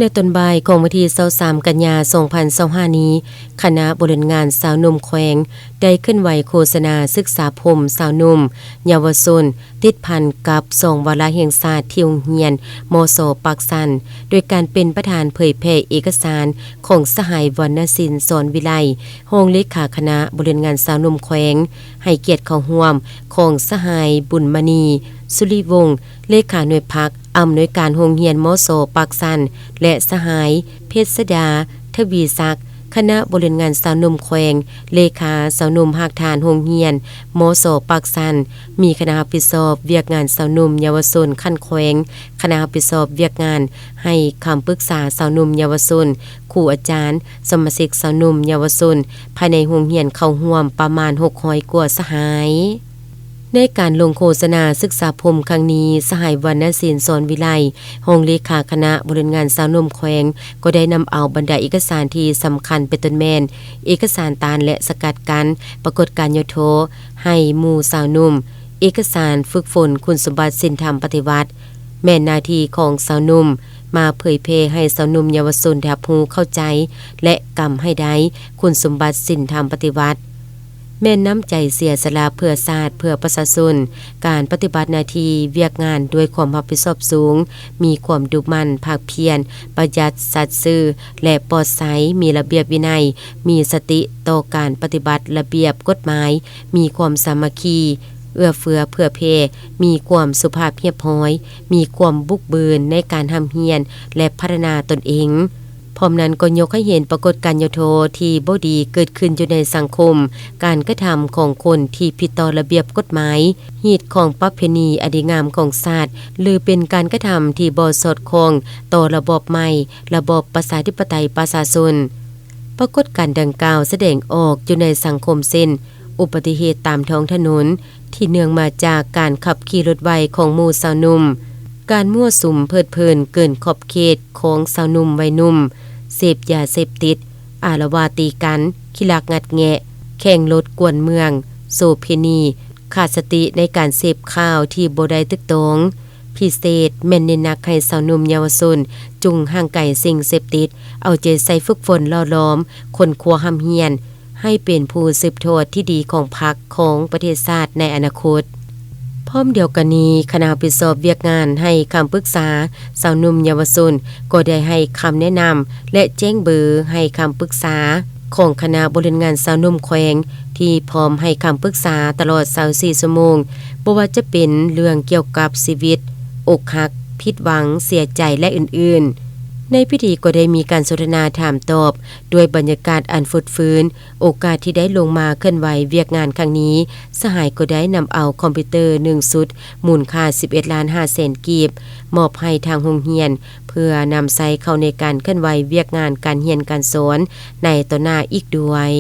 ໃນຕອນບ່າຍຂອງວັນທີຊາວສາມ ກັນຍາ ສອງພັນຊາວຫ້ານີ້, ຄະນະບໍລິຫານງານຊາວໜຸ່ມແຂວງ ໄດ້ເຄື່ອນໄຫວໂຄສະນາສຶກສາພົມຊາວໜຸ່ມ, ເຍົາວະຊົນ ຕິດພັນກັບສອງວາລະແຫ່ງຊາດທີ່ໂຮງຮຽນ ມສ ປາກຊັນ ໂດຍການເປັນປະທານເຜີຍແຜ່ເອກະສານຂອງສະຫາຍ ວັນນະສິນ ສອນວິໄລ ຮອງເລຂາຄະນະບໍລິຫານງານຊາວໜຸ່ມແຂວງ, ໃຫ້ກຽດເຂົ້າຮ່ວມຂອງສະຫາຍ ບຸນມະນີ ສຸລິວົງ ເລຂາໜ່ວຍພັກ, ອຳນວຍການໂຮງຮຽນ ມສ ປາກຊັນ ແລະ ສະຫາຍ ເພັດສະດາ ທະວີສັກ ຄະນະບໍລິຫານງານຊາວໜຸ່ມແຂວງ, ເລຂາຊາວໜຸ່ມຮາກຖານໂຮງຮຽນ ມສ ປາກຊັນ, ມີຄະນະຮັບຜິດຊອບວຽກງານຊາວໜຸ່ມເຍົາວະຊົນຂັ້ນແຂວງ, ຄະນະຮັບຜິດຊອບວຽກງານໃຫ້ຄຳປຶກສາຊາວໜຸ່ມເຍົາວະຊົນ, ຄູອາຈານ, ສະມາຊິກຊາວໜຸ່ມເຍົາວະຊົນ ພາຍໃນໂຮງຮຽນເຂົ້າຮ່ວມປະມານຫົກຮ້ອຍກວ່າສະຫາຍ. ໃນການລົງໂຄສະນາສຶກສາພົມຄັ້ງນີ້, ສະຫາຍ ວັນນະສິນ ສອນວິໄລ ຮອງເລຂາຄະນະບໍລິຫານງານຊາວໜຸ່ມແຂວງ ກໍໄດ້ນຳເອົາບັນດາເອກະສານທີ່ສຳຄັນ ເປັນຕົ້ນແມ່ນ ເອກະສານຕ້ານ ແລະ ສະກັດກັ້ນປາກົດການຫຍໍ້ທໍ້ໃຫ້ໝູ່ຊາວໜຸ່ມ, ເອກະສານຝຶກຝົນຄຸນສົມບັດສິນທຳປະຕິວັດ, ແມ່ນໜ້າທີ່ຂອງຊາວໜຸ່ມ, ມາເຜີຍແຜ່ໃຫ້ຊາວໜຸ່ມເຍົາວະຊົນໄດ້ຮັບຮູ້ເຂົ້າໃຈ ແລະ ກຳໃຫ້ໄດ້ຄຸນສົມບັດສິນທຳປະຕິວັດ. ແມ່ນນ້ຳໃຈເສຍສະຫຼະເພື່ອຊາດ, ເພື່ອປະຊາຊົນ, ການປະຕິບັດໜ້າທີ່ວຽກງານດ້ວຍຄວາມຮັບຜິດຊອບສູງ, ມີຄວາມດຸໝັ່ນພາກພຽນ, ປະຢັດສັດຊື່ ແລະ ປອດໃສ, ມີລະບຽບວິໄນ, ມີສະຕິຕໍ່ການປະຕິບັດລະບຽບກົດໝາຍ, ມີຄວາມສາມັກຄີ, ເອື້ອເຟື້ອເຜື່ອແຜ່, ມີຄວາມສຸພາບຮຽບຮ້ອຍ, ມີຄວາມບຸກບືນໃນການຮ່ຳຮຽນ ແລະ ພັດທະນາຕົນເອງ. ພ້ອມນັ້ນກໍຍົກໃຫ້ເຫັນປາກົດການຫຍໍ້ທໍ້ທີ່ບໍ່ດີເກີດຂຶ້ນຢູ່ໃນສັງຄົມ, ການກະທຳຂອງຄົນທີ່ຜິດຕໍ່ລະບຽບກົດໝາຍ, ຮີດຄອງປະເພນີອັນດີງາມຂອງຊາດ ຫຼື ເປັນການກະທຳທີ່ບໍ່ສອດຄ່ອງຕໍ່ລະບອບໃໝ່, ລະບອບປະຊາທິປະໄຕປະຊາຊົນ. ປາກົດການດັ່ງກ່າວສະແດງອອກຢູ່ໃນສັງຄົມເຊັ່ນ ອຸບັດຕິເຫດຕາມທ້ອງຖະໜົນ ທີ່ເນື່ອງມາຈາກການຂັບຂີ່ລົດໄວຂອງໝູ່ຊາວໜຸ່ມ, ການມົ້ວສຸມເພີດເພີນເກີນຂອບເຂດຂອງຊາວໜຸ່ມໄວໜຸ່ມ, ເສບຢາເສບຕິດ, ອາລະວາດຕີກັນ, ຂີ້ລັກງັດແງະ, ແຂ່ງລົດກວນເມືອງ, ໂສເພນີ, ຂາດສະຕິໃນການເສບຂ່າວທີ່ບໍ່ໄດ້ຖືກຕ້ອງ, ພິເສດແມ່ນເນັ້ນໜັກໃຫ້ຊາວໜຸ່ມເຍົາວະຊົນຈົ່ງຫ່າງໄກສິ່ງເສບຕິດ, ເອົາໃຈໃສ່ຝຶກຝົນຫຼໍ່ຫຼອມ, ຄົ້ນຄວ້າຮ່ຳຮຽນ, ໃຫ້ເປັນຜູ້ສືບທອດທີ່ດີຂອງພັກ, ຂອງປະເທດຊາດໃນອະນາຄົດ. ພ້ອມດຽວກັນນີ້, ຄະນະຮັບຜິດຊອບວຽກງານໃຫ້ຄຳປຶກສາຊາວໜຸ່ມເຍົາວະຊົນ ກໍໄດ້ໃຫ້ຄຳແນະນຳ ແລະ ແຈ້ງເບີໃຫ້ຄຳປຶກສາຂອງຄະນະບໍລິຫານງານຊາວໜຸ່ມແຂວງ ທີ່ພ້ອມໃຫ້ຄຳປຶກສາຕະຫຼອດຊາວສີ່ຊົ່ວໂມງ, ບໍ່ວ່າຈະເປັນເລື່ອງກ່ຽວກັບຊີວິດ, ອົກຫັກ, ຜິດຫວັງ, ເສຍໃຈ ແລະ ອື່ນໆ. ໃນພິທີກໍໄດ້ມີການສົນທະນາຖາມຕອບດ້ວຍບັນຍາກາດອັນຟົດຟື້ນ, ໂອກາດທີ່ໄດ້ລົງມາເຄື່ອນໄຫວວຽກງານຄັ້ງນີ້, ສະຫາຍກໍໄດ້ນຳເອົາຄອມພິວເຕີໜຶ່ງຊຸດ ມູນຄ່າສິບເອັດລ້ານຫ້າແສນກີບ ມອບໃຫ້ທາງໂຮງຮຽນ ເພື່ອນຳໃຊ້ເຂົ້າໃນການເຄື່ອນໄຫວວຽກງານການຮຽນການສອນໃນຕໍ່ໜ້າອີກດ້ວຍ.